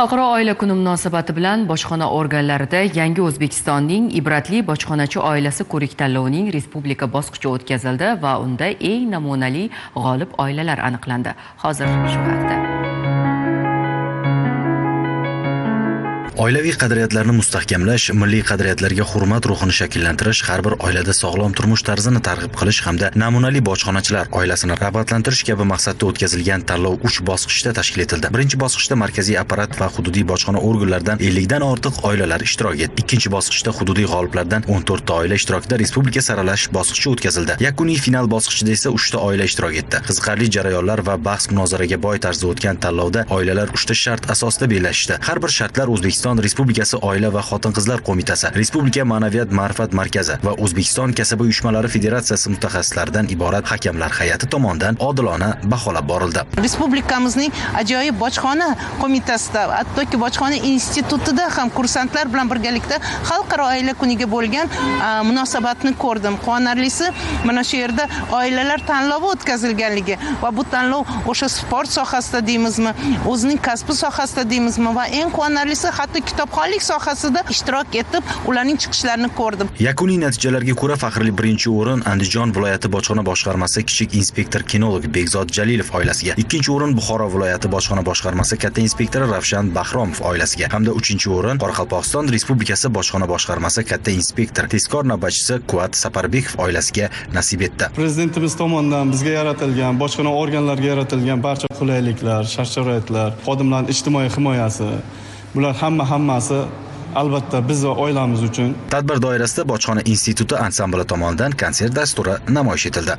Xalqaro oila kuni munosabati bilan bojxona organlarida Yangi O'zbekistonning ibratli bojxonachi oilasi ko'rik tanlovining respublika bosqichi o'tkazildi va unda eng namunali g'olib oilalar aniqlandi. Hozir shu haqda. Oilaviy qadriyatlarni mustahkamlash, milliy qadriyatlarga hurmat ruhini shakllantirish, har bir oilada sog'lom turmush tarzini targ'ib qilish hamda namunali bojxonachilar oilasini rag'batlantirish kabi maqsadda o'tkazilgan tanlov 3 bosqichda tashkil etildi. Birinchi bosqichda markaziy apparat va hududiy bojxona organlaridan 50 dan ortiq oilalar ishtirok etdi. Ikkinchi bosqichda hududiy g'oliblardan 14 ta oila ishtirokida respublika saralash bosqichi o'tkazildi. Yakuniy final bosqichida esa 3 ta oila ishtirok etdi. Qiziqarli jarayonlar va bahs munozaraga boy tarzda o'tgan tanlovda oilalar 3 ta shart asosida bellashdi. Har bir shartlar O'zbekiston Respublikasi Oila va Xotin-qizlar qo'mitasi, Respublika Ma'naviyat Ma'rifat markazi va O'zbekiston Kasaba uyushmalari federatsiyasi mutaxassislaridan iborat hakamlar hay'ati tomonidan odilona baholab borildi. Respublikamizning ajoyib bojxona qo'mitasida, hattoki bojxona institutida ham kursantlar bilan birgalikda Xalqaro oila kuniga bo'lgan munosabatni ko'rdim. Quvonarlisi, mana shu yerda oilalar tanlovi o'tkazilganligi va bu tanlov o'sha sport sohasida deymizmi, o'zining kasbi sohasida deymizmi va eng quvonarlisi hatto kitobxonlik sohasida ishtirok etib, ularning chiqishlarini ko'rdim. Yakuniy natijalarga ko'ra faxrli birinchi o'rin Andijon viloyati bojxona boshqarmasi kichik inspektor kinolog Bekzod Jalilov oilasiga, ikkinchi o'rin Buxoro viloyati bojxona boshqarmasi katta inspektori Ravshan Bahromov oilasiga hamda uchinchi o'rin Qoraqalpog'iston Respublikasi bojxona boshqarmasi katta inspektor tezkor navbatchisi Quvvat Saparbekov oilasiga nasib etdi. Prezidentimiz tomonidan bizga yaratilgan, bojxona organlariga yaratilgan barcha qulayliklar, shart-sharoitlar, xodimlarning ijtimoiy himoyasi, bular hammasi albatta biz va oilamiz uchun. Tadbir doirasida bojxona instituti ansambli tomonidan konsert dasturi namoyish etildi.